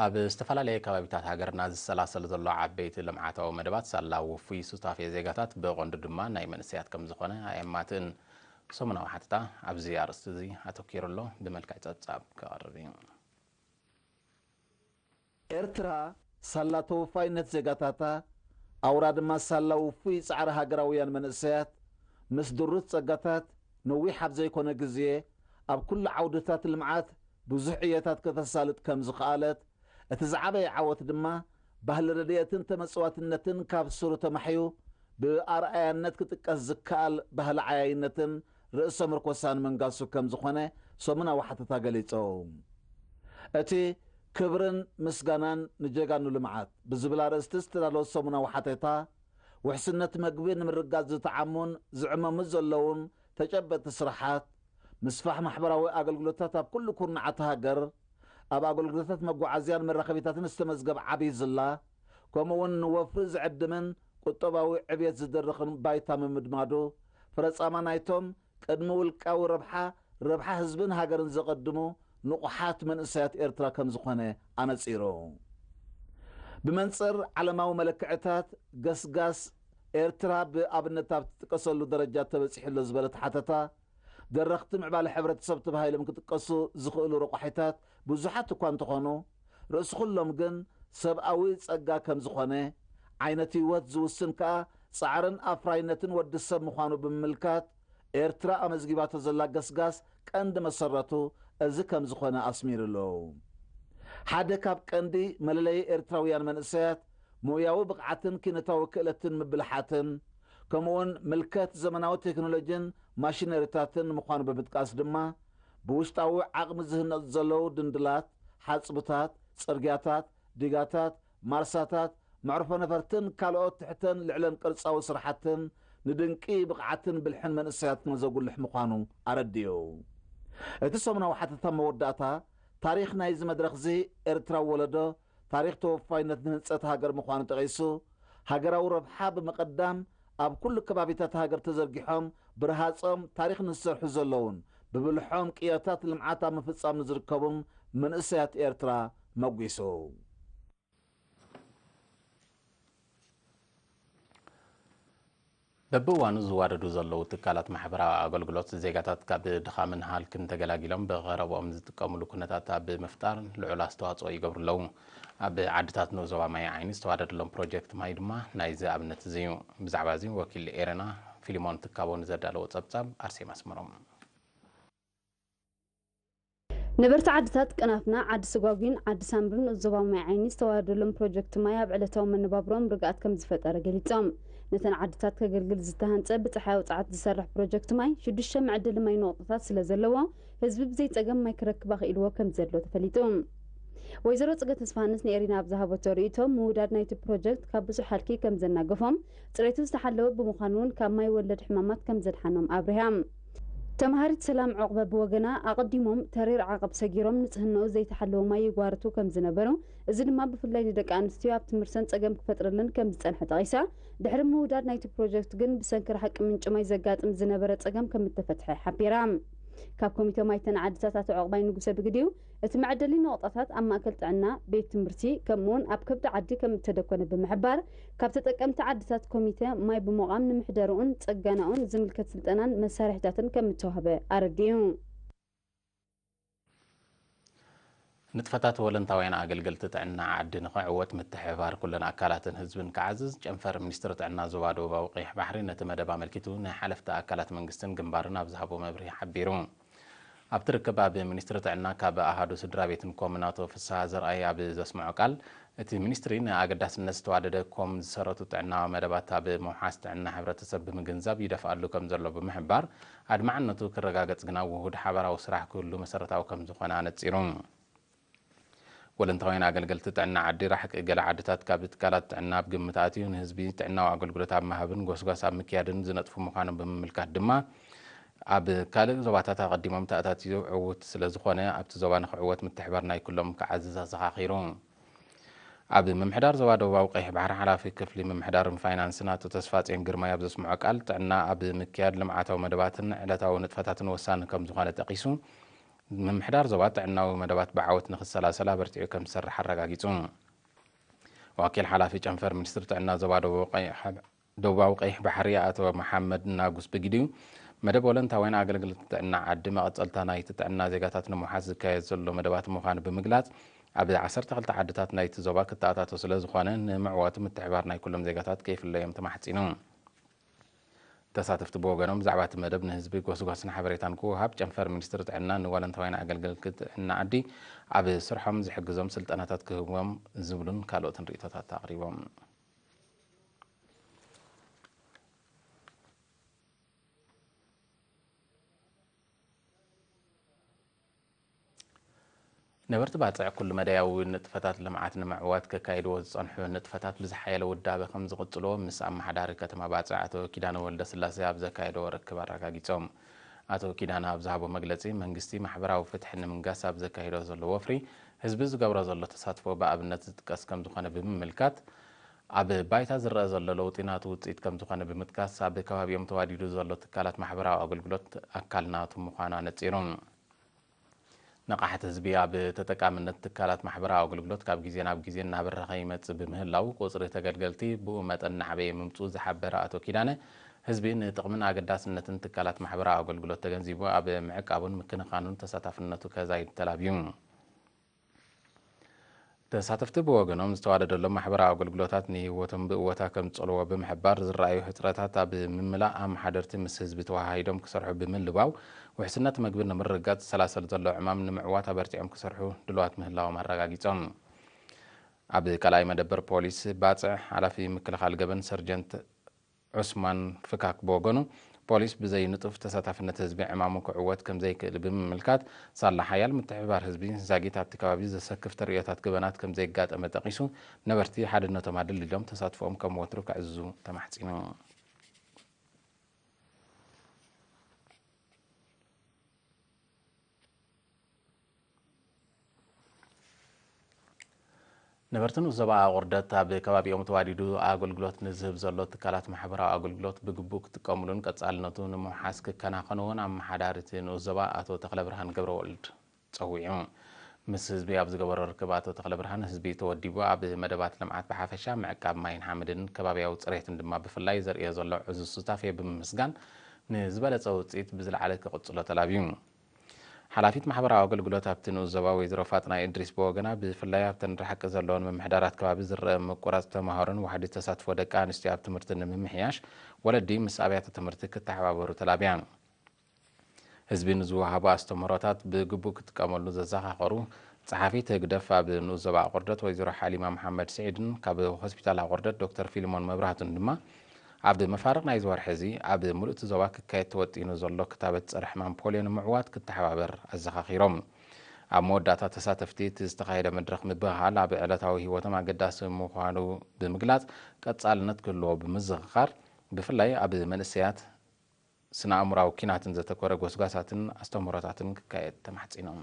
ኣብ ዝተፈላለየ ከባቢታት ሃገርና ዝሰላሰል ዘሎ ዓበይቲ ልምዓታዊ መደባት ሳላ ውፉይ ሱታፌ ዜጋታት ብቐንዱ ድማ ናይ መንእሰያት ከም ዝኾነ ኣየማትእን። ሰሙናዊ ሓተታ ኣብዚ ኣርእስቲ እዚ ኣተኪሩ ኣሎ፣ ብመልክዕ ጸብጻብ ክቐርብ እዩ። ኤርትራ ሳላ ተወፋይነት ዜጋታታ፣ ኣውራ ድማ ሳላ ውፉይ ጻዕሪ ሃገራውያን መንእሰያት፣ ምስ ድሩት ጸጋታት፣ ነዊሕ ኣብ ዘይኮነ ግዜ፣ ኣብ ኩሉ ዓውድታት ልምዓት ብዙሕ ዕየታት ከተሳልጥ ከም ዝኸኣለት፣ እቲ ዝዓበየ ዓወት ድማ፣ ባህሊ ረድኤትን ተመጽዋትነትን ካብ ስሩ ተማሕዩ፣ ብኣርኣያነት ክጥቀስ ዝከኣል ባህሊ ዓያይነትን ርእሰ ምርኮሳን ምንጋሱ ከም ዝኾነ ሰሙናዊ ሓተታ ገሊጹ። እቲ ክብርን ምስጋናን ንጀጋኑ ልምዓት ብዝብል ኣርእስቲ ዝተዳለወ ሰሙናዊ ሓተታ፣ ውሕስነት መግቢ ንምርጋጽ ዝጠዓሙን ዝዕመሙ ዘለውን ተጨበጥቲ ስራሓት፣ ምስፋሕ ማሕበራዊ ኣገልግሎታት ኣብ ኩሉ ኩርናዓት ሃገር፣ ኣብ ኣገልግሎታት መጓዓዝያን መራኸቢታትን ዝተመዝገበ ዓብዪ ዝላ፣ ከምኡ እውን ንወፍሪ ዝዕድምን ቁጠባዊ ዕብየት ዝድርኽን ባይታ ምምድማዱ፣ ፍረጻማ ናይቶም ቅድሚ ውልቃዊ ረብሓ፣ ረብሓ ህዝብን ሃገርን ዘቐድሙ ንቑሓት መንእሰያት ኤርትራ ከም ዝኾነ ኣነጺሩ። ብመንጽር ዓለማዊ መለክዕታት፣ ገስጋስ ኤርትራ ብኣብነት ኣብ ትጥቀሰሉ ደረጃ ተበጺሑ ኣሎ ዝበለት ሓተታ፣ ደረኽቲ ምዕባለ ሕብረተሰብ ተባሂሎም ክጥቀሱ ዝኽእሉ ረቋሒታት ብዙሓት እኳ እንተኾኑ፣ ርእሲ ኩሎም ግን ሰብኣዊ ጸጋ ከም ዝኾነ፣ ዓይነት ህይወት ዝውስን ከኣ ጻዕርን ኣፍራይነትን ወዲ ሰብ ምዃኑ ብምምልካት፣ ኤርትራ ኣመዝጊባቶ ዘላ ገስጋስ ቀንዲ መሰረቱ እዚ ከም ዝኾነ ኣስሚሩሉ። ሓደ ካብ ቀንዲ መለለዪ ኤርትራውያን መንእሰያት ሞያዊ ብቕዓትን ኪነታዊ ክእለትን ምብልሓትን፣ ከምኡውን ምልከት ዘመናዊ ቴክኖሎጂን ማሽነሪታትን ምዃኑ ብምጥቃስ ድማ፣ ብውሽጣዊ ዓቕሚ ዝህነጹ ዘለዉ ድንድላት፣ ሓጽብታት፣ ጽርግያታት፣ ዲጋታት፣ ማርሳታት፣ መዕርፎ ነፈርትን ካልኦት ትሕተን ልዕለን ቅርጻዊ ስራሓትን ንድንቂ ብቕዓትን ብልሕን መንእሰያትና ዘጉልሕ ምዃኑ ኣረዲኡ። እቲ ሰሙናዊ ሓተታ መወዳእታ፣ ታሪኽ ናይዚ መድረኽዚ ኤርትራዊ ወለዶ፣ ታሪኽ ተወፋይነት ንህንጸት ሃገር ምዃኑ ጠቒሱ፣ ሃገራዊ ረብሓ ብምቕዳም ኣብ ኩሉ ከባቢታት ሃገር ተዘርጊሖም ብረሃጾም ታሪኽ ንዝሰርሑ ዘለዉን ብብልሖም ቅያታት ልምዓት ኣብ ምፍጻም ንዝርከቡን መንእሰያት ኤርትራ መጒሱ። በብእዋኑ ዝዋደዱ ዘለዉ ትካላት ማሕበራዊ ኣገልግሎት ዜጋታት ካብ ድኻምን ሃልክን ተገላጊሎም ብቐረብኦም ዝጥቀሙሉ ኩነታት ኣብ ምፍጣር ልዑል ኣስተዋፅኦ ይገብሩ ኣለዉ። ኣብ ዓድታት ንኡስ ዞባ ማይ ዓይኒ ዝተዋደደሎም ፕሮጀክት ማይ ድማ ናይዚ ኣብነት እዚ እዩ። ብዛዕባ እዚ ወኪል ኤረና ፊሊሞን ትካቦ ንዘዳለዎ ጸብጻብ ኣርሴማ ኣስመሮም። ነበርቲ ዓድታት ቀናፍና፣ ዓዲ ስጓጒን ዓዲ ሳምርን ዞባ ማይ ዓይኒ ዝተዋደደሎም ፕሮጀክት ማይ ኣብ ዕለታዊ መነባብሮኦም ርግኣት ከም ዝፈጠረ ገሊጾም። ነተን ዓድታት ከገልግል ዝተሃንጸ ብጸሓያዊ ጸዓት ዝሰርሕ ፕሮጀክት ማይ ሽዱሽተ መዐደሊ ማይ ነቑጣታት ስለ ዘለዎ ህዝቢ ብዘይ ጸገም ማይ ክረክብ ኣኽኢልዎ ከም ዘሎ ተፈሊጡ። ወይዘሮ ጽገ ተስፋሃንስ ንኤሪና ኣብ ዝሃበቶ ርእይቶ ምውዳድ ናይቲ ፕሮጀክት ካብ ብዙሕ ሃልኪ ከም ዘናገፎም ጽሬቱ ዝተሓለወ ብምዃኑ እውን ካብ ማይ ወለድ ሕማማት ከም ዘድሓኖም ኣብሪሃ። ተምሃሪት ሰላም ዑቕበ ብወገና ኣቐዲሞም ተሪር ዓቐብ ሰጊሮም ንጽህንኡ ዘይተሓለወ ማይ ይጓርቱ ከም ዝነበሩ፣ እዚ ድማ ብፍላይ ንደቂ ኣንስትዮ ኣብ ትምህርተን ጸገም ክፈጥረለን ከም ዝጸንሐ ጠቒሳ፣ ድሕሪ ምውዳድ ናይቲ ፕሮጀክት ግን ብሰንኪ ርሕቂ ምንጪ ማይ ዘጋጥም ዝነበረ ጸገም ከም እተፈትሐ ሓቢራ። ካብ ኮሚተ ማይ ተን ዓድታት ኣቶ ዑቕባይ ንጉሰ ብግዲኡ፣ እቲ መዐደሊ ነቑጣታት ኣብ ማእከል ጥዕና፣ ቤት ትምህርቲ፣ ከምኡውን ኣብ ከብዲ ዓዲ ከም እተደኮነ ብምሕባር፣ ካብ ተጠቀምቲ ዓድታት ኮሚተ ማይ ብምቋም ንምሕደርኡን ጽገናኡን ዝምልከት ስልጠናን መሳርሒታትን ከም እተዋህበ ኣረዲኡ። ንጥፈታት ወለንታውያን ኣገልገልቲ ጥዕና ዓዲ ንኽዕወት ምትሕብባር ኩለን ኣካላትን ህዝብን ክዓዝዝ ጨንፈር ሚኒስትሪ ጥዕና ዞባ ደቡባዊ ቀይሕ ባሕሪ ነቲ መደብ ኣመልኪቱ ንሓለፍቲ ኣካላት መንግስትን ግንባርን ኣብ ዝሃቦ መብርሂ ሓቢሩ። ኣብቲ ርክብ ኣብ ሚኒስትሪ ጥዕና ካብ ኣሃዱ ስድራ ቤትን ኮምን ኣቶ ፍስሃ ዘርኣይ ኣብ ዘስምዖ ቃል፣ እቲ ሚኒስትሪ ንኣገዳስነት ዝተዋደደ ኮም ዝሰረቱ ጥዕናዊ መደባት ኣብ ምውሓስ ጥዕና ሕብረተሰብ ብምግንዛብ ይደፍኣሉ ከም ዘሎ ብምሕባር፣ ኣድማዕነቱ ክረጋገጽ ግና ውሁድ ሓባራዊ ስራሕ ክህሉ መሰረታዊ ከም ዝኾነ ኣነጺሩ። ወለንታውያን ኣገልገልቲ ጥዕና ዓዲ ራሕቂ ገለ ዓድታት ካብ ትካላት ጥዕና ኣብ ግምት ኣትዩ ንህዝቢ ጥዕናዊ ኣገልግሎት ኣብ ምሃብን ጎስጓስ ኣብ ምክያድን ዝነጥፉ ምዃኖም ብምምልካት ድማ፣ ኣብ ካልእ ዞባታት ኣቐዲሞም ተኣታትዩ ዕዉት ስለ ዝኾነ ኣብቲ ዞባ ንኽዕወት ምትሕባር ናይ ኩሎም ክዓዝዝ ኣዘኻኺሩ። ኣብ ምምሕዳር ዞባ ደቡባዊ ቀይሕ ባሕሪ ሓላፊ ክፍሊ ምምሕዳርን ፋይናንስን ኣቶ ተስፋጽዮን ግርማይ ኣብ ዘስምዖ ቃል፣ ጥዕና ኣብ ምክያድ ልምዓታዊ መደባትን ዕለታዊ ንጥፈታትን ወሳኒ ከም ዝኾነ ጠቒሱ፣ ምምሕዳር ዞባ ጥዕናዊ መደባት ብዓወት ንክሰላሰል ኣበርቲዑ ከም ዝሰርሕ ኣረጋጊጹ። ወኪል ሓላፊ ጨንፈር ሚኒስትሪ ጥዕና ዞባ ደቡብ ቀይሕ፣ ደቡባዊ ቀይሕ ባሕሪ ኣቶ መሓመድ ናጉስ ብጊዲዩ፣ መደብ ወለንታዊን ኣገልግሎት ጥዕና ዓዲ መቐጸልታ ናይቲ ጥዕና ዜጋታት ንምውሓስ ዝካየድ ዘሎ መደባት ምዃኑ ብምግላጽ፣ ኣብ ዓሰርተ ክልተ ዓድታት ናይቲ ዞባ ክተኣታቶ ስለ ዝኾነ፣ ንምዕዋቱ ምትሕባር ናይ ኩሎም ዜጋታት ከይፍለዮም ተማሕጺኑ። ተሳተፍቲ ብወገኖም፣ ብዛዕባ እቲ መደብ ንህዝቢ ጎስጓስን ሓበሬታን ክወሃብ፣ ጨንፈር ሚኒስትሪ ጥዕና ንወለንታዊን ኣገልገልቲ ጥዕና ዓዲ ኣብ ስርሖም ዝሕግዞም ስልጠናታት ክህቦም ዝብሉን ካልኦትን ርእይቶታት ኣቕሪቦም። ነበርቲ ባጽዕ ኩሉ መዳያዊ ንጥፈታት ልምዓት ንምዕዋት ከካይድዎ ዝጸንሑ ንጥፈታት ብዝሓየለ ውዳበ ከም ዝቕጽልዎ ምስ ኣመሓዳሪ ከተማ ባጽዕ ኣቶ ኪዳነ ወልደስላሴ ኣብ ዘካየድዎ ርክብ ኣረጋጊጾም። ኣቶ ኪዳነ ኣብ ዝሃቦ መግለጺ፣ መንግስቲ ማሕበራዊ ፍትሒ ንምንጋስ ኣብ ዘካይዶ ዘሎ ወፍሪ ህዝቢ ዝገብሮ ዘሎ ተሳትፎ ብኣብነት ዝጥቀስ ከም ዝኾነ ብምምልካት፣ ኣብ ባይታ ዝረኣ ዘሎ ለውጢ ናቱ ውጽኢት ከም ዝኾነ ብምጥቃስ፣ ኣብ ከባቢኦም ተዋዲዱ ዘሎ ትካላት ማሕበራዊ ኣገልግሎት ኣካል ናቱ ምዃኑ ኣነጺሩ። ንቕሓት ህዝቢ ኣብ ተጠቃምነት ትካላት ማሕበራዊ ኣገልግሎት ካብ ግዜ ናብ ግዜ እናበረኸ ይመጽእ ብምህላው፣ ቁጽሪ ተገልገልቲ ብኡ መጠን እናዓበየ ምምጽኡ ዝሓበረ ኣቶ ኪዳነ፣ ህዝቢ ንጥቕምን ኣገዳስነትን ትካላት ማሕበራዊ ኣገልግሎት ተገንዚቡ ኣብ ምዕቃቡን ምክንኻኑን ተሳታፍነቱ ከዛይድ ተላብዩ። ተሳተፍቲ ብወገኖም፣ ዝተዋደደሎም ማሕበራዊ ኣገልግሎታት ንህይወቶም ብእወታ ከም ዝጸልዎ ብምሕባር፣ ዝረኣዩ ሕጽረታት ኣብ ምምላእ ኣመሓደርቲ ምስ ህዝቢ ተወሃሂዶም ክሰርሑ ብምልባው፣ ውሕስነት መግቢ ንምርግጋጽ ዝሰላሰል ዘሎ ዕማም ንምዕዋት ኣበርቲዖም ክሰርሑ ድልዋት ምህላዎም ኣረጋጊጾም። ኣብ ካልኣይ መደበር ፖሊስ ባጽዕ፣ ሓላፊ ምክልኻል ገበን ሰርጀንት ዑስማን ፍካክ ብወገኑ፣ ፖሊስ ብዘይ ንጡፍ ተሳታፍነት ህዝቢ ዕማሙ ክዕወት ከም ዘይክእል ብምምልካት፣ ሳላ ሓያል ምትሕብባር ህዝቢ ዛጊት ኣብቲ ከባቢ ዘሰክፍ ተርእዮታት ገበናት ከም ዘየጋጠመ ጠቒሱ፣ ነበርቲ ሓድነቶም ኣደልዲሎም ተሳትፎኦም ከም ወትሩ ከዕዝዙ ተማሕጺኑ። ነበርቲ ንኡስ ዞባ ኣቑርደት ኣብ ከባቢኦም ተዋዲዱ ኣገልግሎት ንዝህብ ዘሎ ትካላት ማሕበራዊ ኣገልግሎት ብግቡእ ክጥቀሙሉን ቀጻልነቱ ንምውሓስ ክከናኸንዎን ኣመሓዳሪ እቲ ንኡስ ዞባ ኣቶ ተኽለብርሃን ገብረወልድ ጸዊዑ። ምስ ህዝቢ ኣብ ዝገበሮ ርክብ ኣቶ ተኽለብርሃን፣ ህዝቢ ተወዲቡ ኣብ መደባት ልምዓት ብሓፈሻ፣ ምዕቃብ ማይን ሓመድን ከባቢያዊ ጽሬትን ድማ ብፍላይ ዘርእዮ ዘሎ ዕዙዝ ሱታፌ ብምምስጋን፣ ንዝበለጸ ውጽኢት ብዝለዓለ ክቕጽሎ ተላብዩ። ሓላፊት ማሕበራዊ ኣገልግሎት ኣብቲ ንኡስ ዞባ ወይዘሮ ፋጥና ኢድሪስ ብወገና፣ ብፍላይ ኣብተን ርሕቂ ዘለወን ምምሕዳራት ከባቢ ዝረአ ምቁራጽ ተምሃሮን ዋሕዲ ተሳትፎ ደቂ ኣንስትዮ ኣብ ትምህርቲ ንምምሕያሽ፣ ወለዲ ምስ ኣብያተ ትምህርቲ ክተሓባበሩ ተላብያ። ህዝቢ ንዝወሃቡ ኣስተምህሮታት ብግቡእ ክጥቀመሉ ዘዘኻኸሩ ጸሓፊት ህግደፍ ኣብ ንኡስ ዞባ ኣቑርደት ወይዘሮ ሓሊማ መሓመድ ስዒድን ካብ ሆስፒታል ኣቑርደት ዶክተር ፊልሞን መብራህቱን ድማ፣ ኣብ መፋርቕ ናይዚ ወርሒ እዚ ኣብ ምሉእ እቲ ዞባ ክካየድ ተወጢኑ ዘሎ ክታበት ጸረ ሕማም ፖልዮ ንምዕዋት ክተሓባበር ኣዘኻኺሮም። ኣብ መወዳእታ፣ ተሳተፍቲ እቲ ዝተኻየደ መድረኽ ምብህሃል ኣብ ዕለታዊ ህይወቶም ኣገዳሲ ምዃኑ ብምግላጽ፣ ቀጻልነት ክህልዎ ብምዝኽኻር፣ ብፍላይ ኣብ መንእሰያት ስነ ኣእምራዊ ኪናትን ዘተኮረ ጎስጓሳትን ኣስተምህሮታትን ክካየድ ተማሕጺኖም።